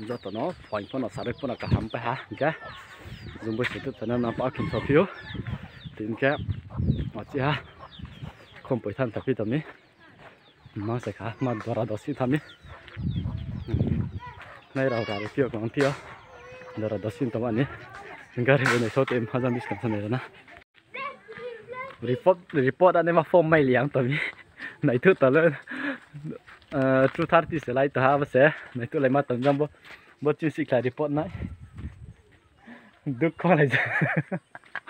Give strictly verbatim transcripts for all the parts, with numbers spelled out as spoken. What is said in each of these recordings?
Joto no phaing pho no sarui pho no kaham pai ha hing khe. Jung bai se tu tana na pa khin sophi ou. Tin khe, ma chi ha. Khom poi than thaphi tami. Mang se kha, ma dora dosi thami. Nai rao rao phi ou, kong phi ou. Dora dosi tong mani. Gari bai nai so te ma jang buskang sa nai rana. Report, report ane ma form mai liang tami. Nai tu talo. Eh, two thirty se lai to ha ba se. Nai tu lai ma tong jang bo. Bo chin si khlai report nai. Dukho lai ja.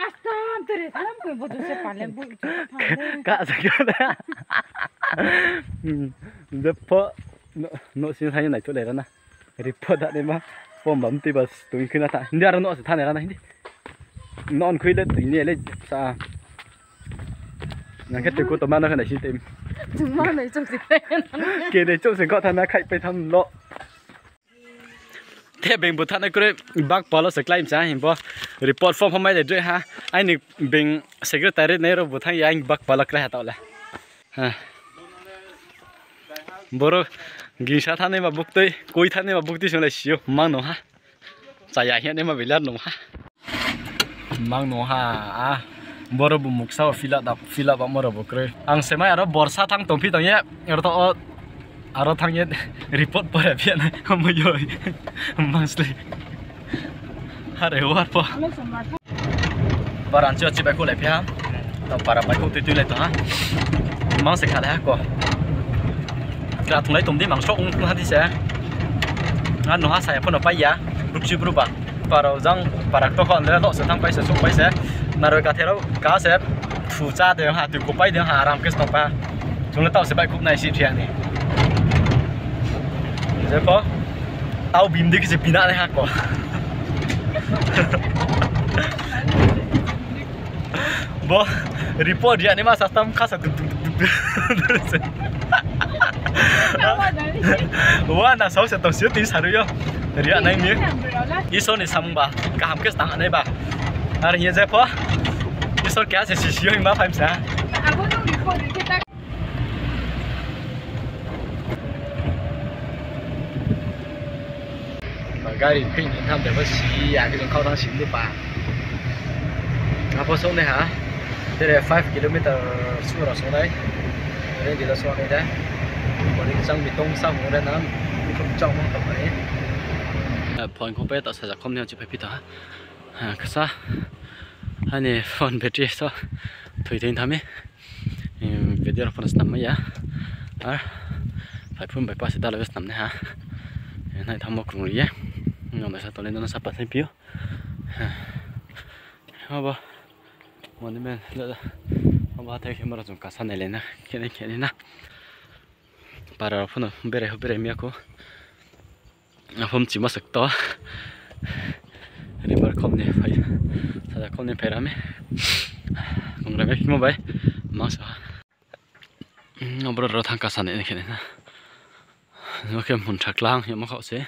Astam tere thalam koi bo jose palen bu. Ka sa ka da. Hmm. Je pho no, no sin thai nai tu lai rana. Report da ne ma. Form bam ti ba stung khina tha. Hindi aro no se thane rana hindi. Non khui le tui ne le sa. Nang khe tui ko to ma no khe nai si tem. Tuma nai chok si. Ke nai chok se ko thana khai pai tham lo. Te beng bu thanai kroi bak palo se claim sa himbo report form pho mai le droi ha. Aini beng secretary nai ro bu thang ya aini bak palo krai ha tao le. Ha. Boro gingsa thanai ma buktui, koi thanai ma buktui sung le sio mang no ha. Chaya hiya ne ma bilar no ha. Mang no ha, a, boro bu muksa o fill up da, fill up amo ro bo kroi. Ang se mai aro borsa thang tongphi tong ye, aro to o, aro thang ye report pore phi nai, mo yoi. Mang sli. Hare war po. Baran chi o chi bai kho lai phi ha. Tao para bai kho tui tui lai tong ha. Mang se kha lai ha ko. Kra thung lai tong di, mang sok ong ha di se. A no ha saya pho no pai ya. Bruk chi bru ba. Para jang para to kho andre lo se thang pai se sok pai se. Naroi ka thero ka se. Thu cha de ha, tu ko pai de ha, aram ke tong pa. Chung le tao se bai khup nai si thia ni. Je pho. Tao bim di khe se pina nai ha ko. Bo report ri ya ni ma sa tam kha sa duk duk duk duk. Wa na sao se tong sio tin saru yo. Ri ya nai ni. Isor ni samung ba kaham khe tang nai ba. Ar hing je pho. Isor khe se sisi yo hing ma phaim sa. Ba gari phih ni tham de pho si ya khe jong khau thang si ni pa. Apho song nai ha. Tere five kilometer su ro song nai. Re di lo song nai da. Bori chang bi tong sa hung re na. Bi khum chang hung tong nai. Phone ko pe ta sa ja khom ni chi phai phi ta. Ha, kasa. Hani phone battery so. Thui thui thami. Video rao phone snam mai ya. Ar phai phone bai pa se da la snam nai ha. Nai thamo krung ri ye. Nong da sa tole no sa pa sai phi ou. Abo monument le da. Abo hathái khe mara chung kasa nai le na. Khe nai khe nai na. Para rao phone berai ho berai mi ya kho. Aphom chima sakto. River khom ni phai. Saja khom ni phai rami. Kong rami khimo bai. Mangsa. Abro ro thang kasa ni khe na. Bo khe mun thaklang yamo khaoh se.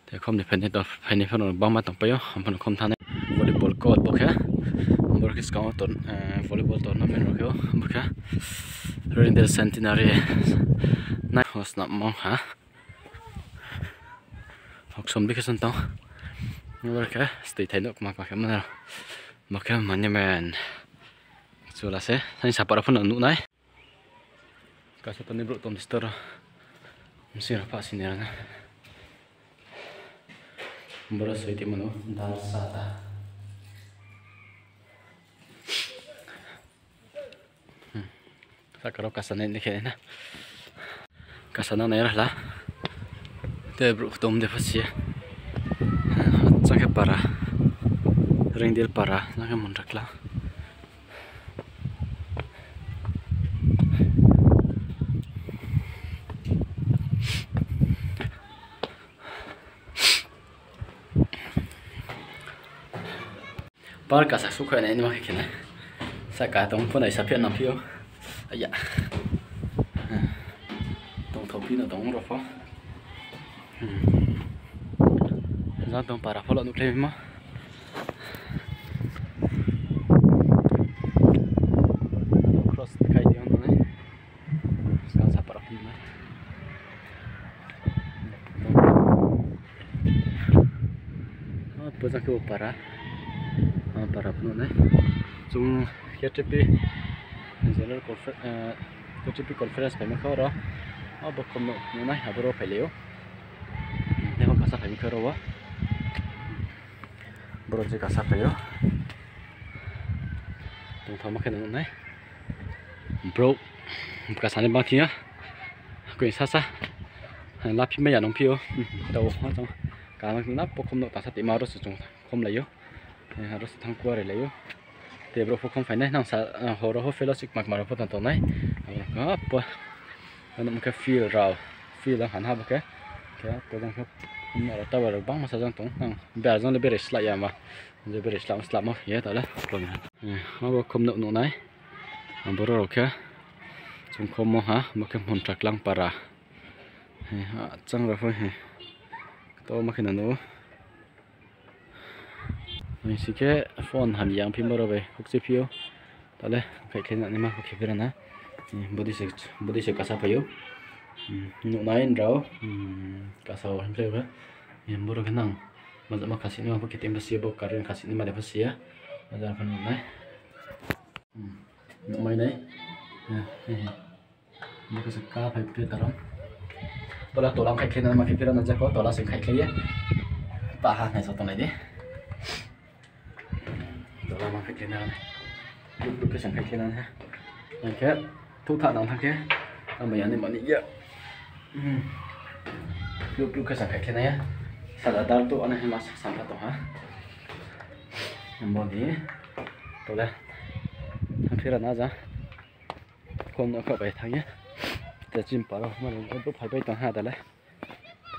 Te khom ni phainai to, phainai phano bangma tongpai ou, ang phano khom thanai. Volleyball court bo khe, boro khe skang wo tor-, eh, volleyball tournament rao khe ou, bo khe Rengdel Centenary nai ho snam mong ha. Hoksom di khe santong. Boro khe stui thai nouh kma kma khe mano. Bo khe monument. Chula se, saing sapar phano nuh nai. Kaisa toni brouh tong store. Msing rao pha sini rana. Boro soi tongmo no, dal sa ta. Hmm. Saka rao kasa nai ni khe na. Kasa nang nai rala. Te brouh tong de pha si. Chang khe para. Rengdel para, nang khe mun thaklang. Par kasa sukha nai ni ma khe khe na. Saka tong pho nai saphi nang phi ou. Aya. Tongthao phi no tong rao pho. Hmm. Jang tong para pho lo nuhkhlai ma. Cross khai di ang nai. Skang sa para phi ma. Bo jang khe bo para. A, para phnuh nai. Chung K T P General Confer-, eh, K T P Conference phaima khe oro. A, bo khomno phnuh nai, aboro phailai ou. Tei bo kasa phaima khe oro wo. Boro je kasa phai ou. Tongthama khe nung nai. Brouh kasa ni bang thing yo. Koi sasa. Laphi mai ya nung phi ou. Tao ha chung. Kama khe na pokhom no tasa tima aro se chung khomlai ou. Aro se thang kuarilai ou. Tei brouh pho khom phainai nang sa, horo pho fellowship makma rao pho tong tongnai. Abo khe apa. Ano khe field rao. Field ang han ha bo khe. Khe apa jang khe. Aro tower rao bangma sa jang tong. Nang ber jang le bere slái ya ma. Je bere slái slái ma ye ta le. Abo khomno nuh nai. Boro rao khe. Chung khommo ha. Bo khe Hmunthaklang para. He, a, chang rao pho he. Kto ma khe na nuh ou. Ang si khe phone hamya ong phi boro bai khokchi phi ou. Ta le, khaihkhlai nani ma khe phi ra na. Body se, body se kasa phai ou. Nuh nai nrao. Kasa o himkhlai khe. Boro khe nang. Maja ma khasi ni ma pho khe tei pho si ya, bo current khasi ni ma de pho si ya. Maja pho nuh nai. Nuh mai nai. Bo khe se ka phai phi tarom. Tola, tola khaihkhlai na ma khe phi ra na jako, tola se khaihkhlai ye. Pa ha nai sa tonglai di. Tola ma khaihkhlai na nai. Luk luk khe se khaihkhlai na nai. Ang khe thuh tha nang thang khe. Ang bai ani mani ya. Luk luk khe se khaihkhlai na ya. Sada dar tu ani ma sa sa tong ha. Bo ni. Tola. Ang phi ra na ja. Khom no kha bai thang ye. Te chim paro ma le bo phai bai tong ha da le.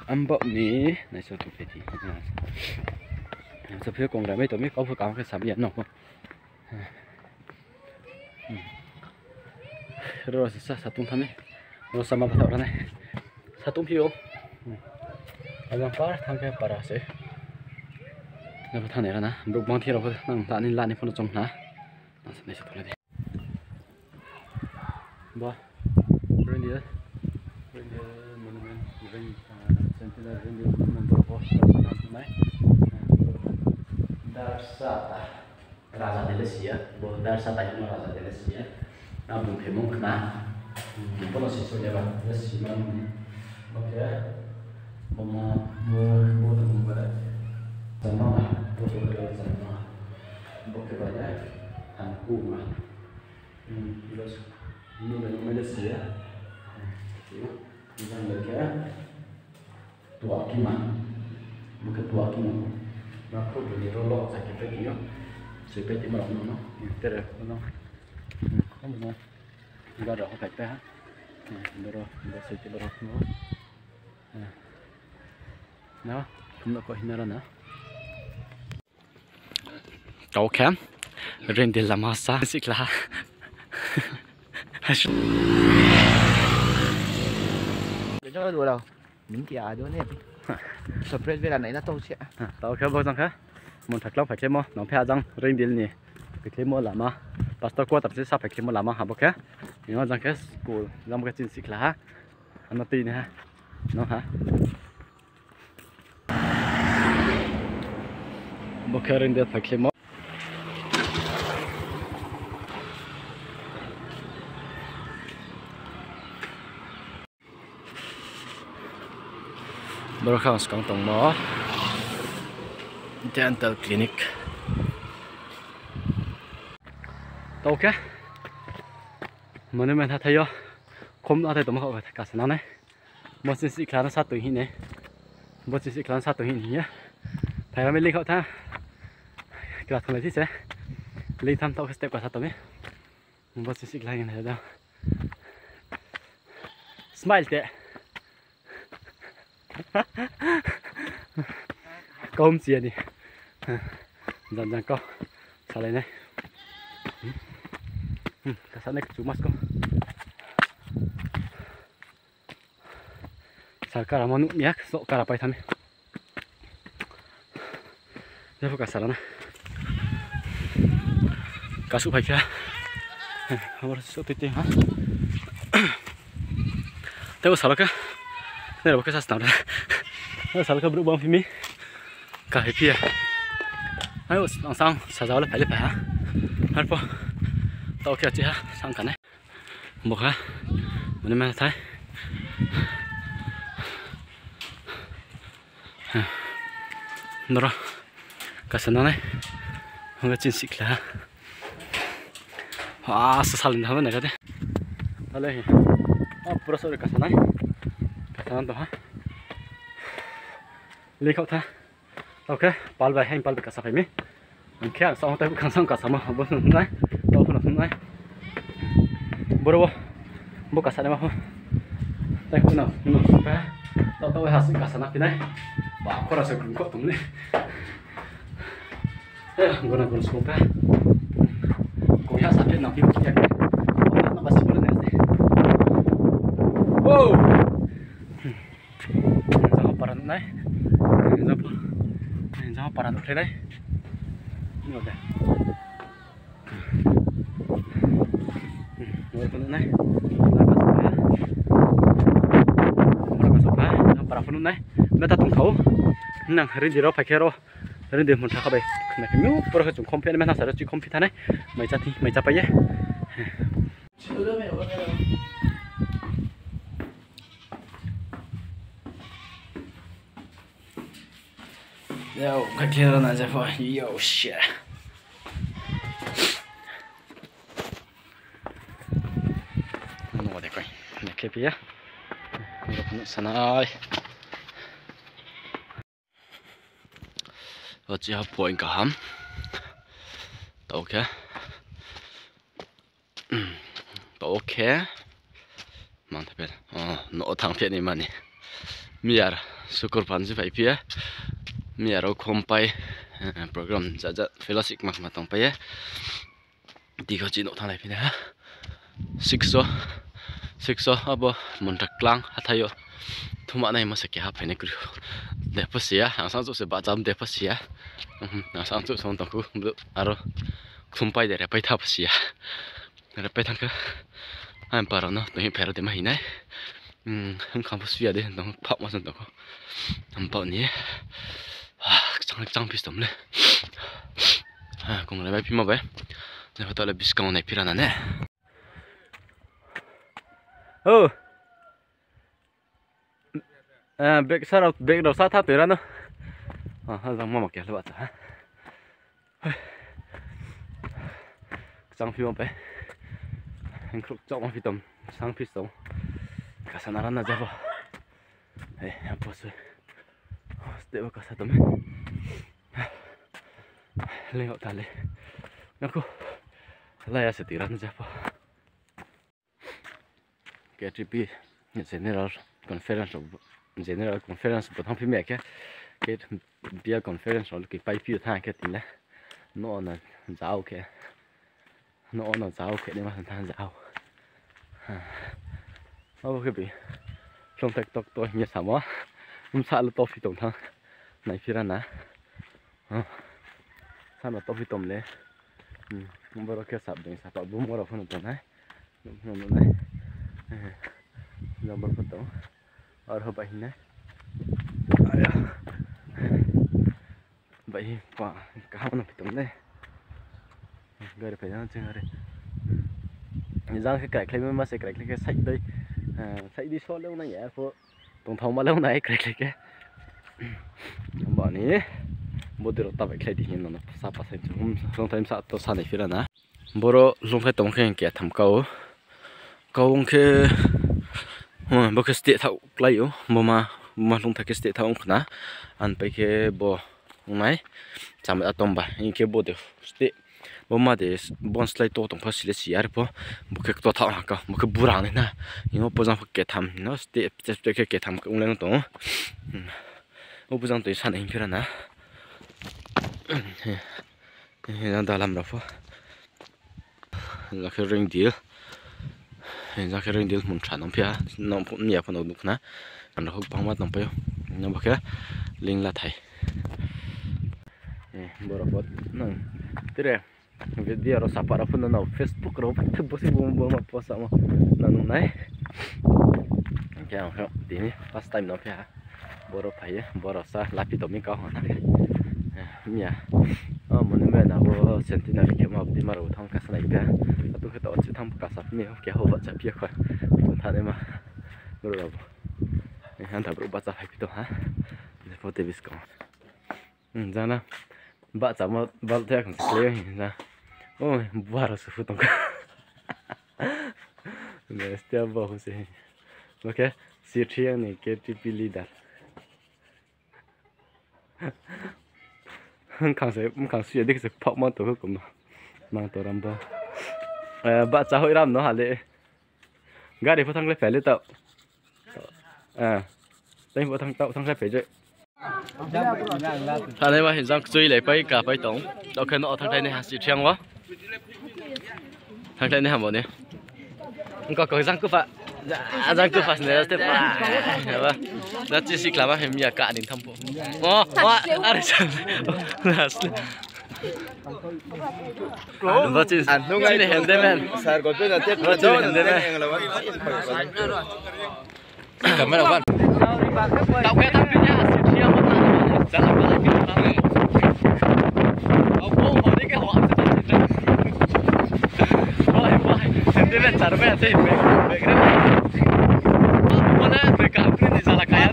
Am bo ni nai so tu pe ti. So phi kong ra bai to mi kau pho kang khe sam ya no. Ro sa sa tung thang mi. Ro sa ma pha ra nai. Sa tung phi ou. Ajang par thang khe para se. Na pha thang nai ra na. Brouh bang thi rao pho nang la ni la ni pho no chong na. Nai sa tonglai di. Bo, Reindeer, Reindeer Monument, Rein-, ah, Sentinel Reindeer Monument, bo, bo, bo, nai. Darsa ta, Raja Delesi ya, bo Darsa ta himo Raja Delesi ya. Na bung khe mung khna. Bo no si so ya ba, Delesi ma nung. Bo khe, bo ma, bo, bo no bung ba dai. Sama ma, bo, bo, bo, sama ma. Bo khe ba dai, han ku ma. Hmm, terus ini udah namanya sih ya. Hmm, ini udah lagi ya. Tuak kima. Bukan tuak kima. Nah, aku beli rolok sakit peti yo. Sakit peti malam no. Ini terus no. Hmm, kamu no. Enggak ada apa kata. Hmm, doro, doro sakit doro no. Nah, kamu kok hinaran na. Tao khe, Reindeer lama sa, sikla. Jauh dua lau. Minti ado ne. Surprise bera nai na tao sia. Tao khe bo jang khe. Hmunthaklang phaikhlaimo, nang phe ajang Reindeer ni. Phaikhlaimo lama. Pastor quarter se sa phaikhlaimo lama ha bo khe. Nang jang khe school, jang bo khe chini sikla ha. Ano tui ni ha. No ha. Bo khe Reindeer phaikhlaimo. Boro khe ang skang tongmo dental clinic. Tao khe monument hathái yo khom hathái tongma kha kasa nangnai. Bo chini sikla no sa tong hing ne. Bo chini sikla no sa tong hing hing ye. Phai ba mi link khaoh tha. Kla thonglai si se. Link tham tao khe step kasa tong mi. Bo chini sikla hing nai da. Smile te. Kom si ani. Jang jang kau. Salai nai. Hmm. Hmm. Kasa nai kchu mas ko. Sal kara ma nuh miya, so kara pai thami. Jepho ka sala na. Kasu phai kha. Hamar so tete ha. Tebo sala kha. Nero kha sas tam. Tebo sala kha bru bang phimi. Ka hai phiya. Hai, ang sang sajao le phai le phai ha. Arphuh taoh khe achi ha, sang kha nai. Bo kha, mani ma thai. Noro, kasa nang nai. Hingga chin sikla ha. Ah, sa salin tha nai kade. Tale hi. Ah, pura sore kasa nai. Kasa nang tong ha. Likhaoh tha. Oke, pal bai, heng pal bai kasa phai mi. Ang khe ang sa tei bukhang sang kasa ma, bo nung nai. Tao phuno nung nai. Boro bo. Bo kasa nai ma pho. Tei phuno nung nai. Tao tao ha sing kasa na phi nai. Ba khora se kung kho tum ni. Eh, gona gona sung pa. Koi ha sa phi nang phi ya. Na ba si boro nai. Oh. Jang para nuh nai. Jang para nuh khlai nai. Ni de. Nuh nai. Jang para pho nuh nai. Meta tong thao. Nang rindi rao phai khe ro. Rindi mun thakha bai. Khna khe nu poro khe chung khom phi nai, meta sa ro chi khom phi thanai. Mai cha thi, mai cha pai ye. Yo, kha khe rana jepho. Yo, shit. Nung de koi. Na khe phi ya. Nung phunu sanai. Ochi ha point kaham. Tao khe. Tao khe. Mang tha phe. Oh, no thang phe ni mani. Miyar sukur phan si phai phi ya. Miyar o khom pai, eh, program jaja fellowship ma ma tong pai ye. Di kho chi no thang lai phi na ha. Six o, six o, abo mun thak klang hathai o. Thuma nai ma se keha phai nai kri. De pho si ya, ang sang chu se ba jam de pho si ya. Mhm, ang sang chu song tong khu, aro thum pai de re pai tha pho si ya. Re pai thang khe. Ang para no, tong hi phai ro de ma hi nai. Hmm, ang kham pho si ya de, tong phak ma song tong khu. Ang pau ni. Ah, kchang, kchang phi stom le. Ah, kung le bai phi ma bai. Jepho tao le buskang nai phi rana ne. Oh. Eh, bag sa rao, bag rao sa tha toi ra no. Ah, ha jang ma ma khe le ba ta. Kchang phi ma bai. Hengkhruk chok ma phi tom, sang phi tom. Kasa nara na jabo. Eh, ang pho sui. Step wo kasa tom. Leng o ta le. Nangkho. Laya se tira na jabo. K T P General Conference rao, General Conference bo thanng phi mi ya khe, K T P Conference rao le khe pai phi yo thanng khe tini le. No no jao khe. No no jao khe ni ma thanng jao. Abo khe bi. Songthai tok to hing ye samo. Bsa le to phi tong thanng. Nai phi ra na. Sa no to phi tom le. Boro khe sap dei sapa bumung rao pho no tong nai. Nuh nai. Jang boro pho tong. Aro bai hing nai. Aya. Bai hi pa kaham no phi tong nai. Gari phai jang ching gari. Jang khe kraikhlai ma se kraikhlai khe side dei. Side dei so le nai ya pho. Tongthao ma le nai kraikhlai khe. Bani. Bodi rao ta baikhlai di hing no sa pa sai. Songthai bsa to sa nai phi ra na. Boro lungthai tong khe hing khe tham kau. Kau ong khe, bo khe steh thaoh klái ou, boma, boma lungthai khe steh thaoh ong khna. Ang pai khe bo ong nai, chamai atom ba, hing khe bo de steh, boma de, bon slái to tong pho sile si ya ri pho, bo khe kto thaoh ha kau, bo khe burang nai na, hing o pojang pho ketham, no steh, steh khe ketham ong le no tong ou. O pojang toi sa nai hing phi ra na. Jang dalam rao pho. Jang khe reing deal. Jang khe reing deal mun kha nang phi ha. Nang pho ni ya pho no nuh khna. Ang rao bangma tong pai ou. Nang bo khe ling la thai. Boro pho nang. Tre video rao sapa rao pho no Facebook rao pho bo se bo bo ma post samo. Nang nuh nai. Khe ang khe tini first time nang phi ha. Boro phai ye, boro sa lapi tong mi kau ha na khe. Miya. Monument abo centenary khe ma abo dei ma rao thanng kha sanai khe. Atu khe to chi thanng kasa phi ni, khe ho bahcha phi ya kho. Thanng nai ma. Brouh rao bo. Hantha brouh bahcha phai phi tong ha. Jepho tei buskang. Hmm, jana. Bahcha ma, bahcha ya khong se kle ya hing na. O, buar se phu tong kha. Nestia bo hu se. Oke, Sithiang ni K T P leader. Bkhang se, bkhang suya dikhe se phak ma tong kho koma. Mang to ram bo. Eh, bahcha hoi ram no ha le. Gari pho thanng le phai le tao. Eh. Tei pho thanng tao thanng le phai je. Thanai ma hing jang kchui lai pai ka pai tong. Tao khe no thanng thai ni ha Sithiang wo. Thanng thai ni ha bo ni. Engko ko jang kupa. Ja, jang kupa sne te pa. Ba. Da chi si klama hem ya ka ni tham pho. O, o, are sa. Ba chi, chi ni hem de men. Sir, ko pe na te. Ba chi ni hem de men. Camera one. Tao khe tang phi ya, Sithiang bo tang. Jala jala phi tang. Au ko ho ni khe ho am se tang. Wah, wah. Hem de men char me ase hin be. Be kre. Ko na be ka kre ni jala kaya.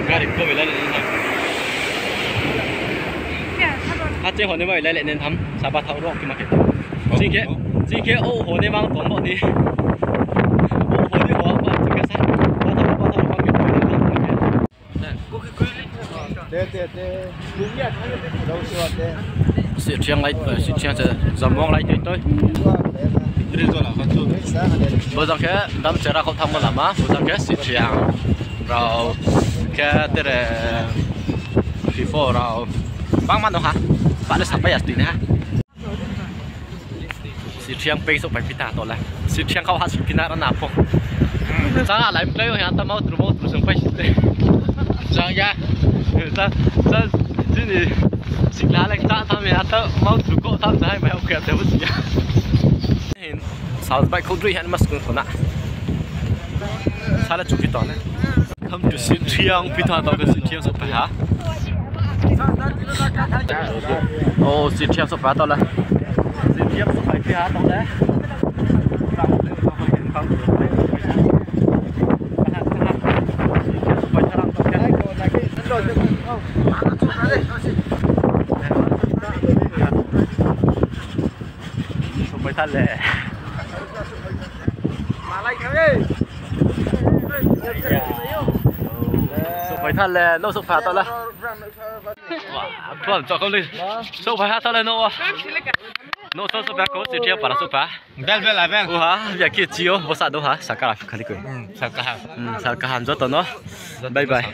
Gari ko belai le tham. Ha che hone bai lai le tham. Saba thau rok ki ma khe. Jing khe, jing khe o hone mang tong bo ni. O hone ho ba jing khe sa. Ba thau, ba thau ba khe. Sithiang lai, eh, Sithiang se Jambung lai tui tui. Bojang khe dam chera kho thangmo lama, bojang khe Sithiang. Rao khe tere before rao. Bangma no ha, bale sapai ya tui na ha. Sithiang pei souhphai phi ta tole. Sithiang kau ha siphi na rana pho. Chá lai mklai o ya ta mau tru mau tru song pai site. Chang ya. Chá, chá, chini sikla lai chá tham ya ta mau tru ko tham sa hai mai ok ya te bu si ya. South bai khodroi han mas kun kona. Sala chupi tole. Come to Sithiang phi ta tole Sithiang souhphai ha. O, Sithiang souhphai ha tole. Sithiang souhphai phi ha tole. Souhphai tha le. Souhphai tha le, no souhphai tha le. Wa, khuam chokol ni. Souhphai ha tha le no wa. No so souhphai ko, Sithiang para souhphai. Bel, bel, bel. Uha, ya ki chi o, bo sa do ha, saka la khali koi. Hmm, saka ha. Hmm, saka ha, joto no. Bye bye.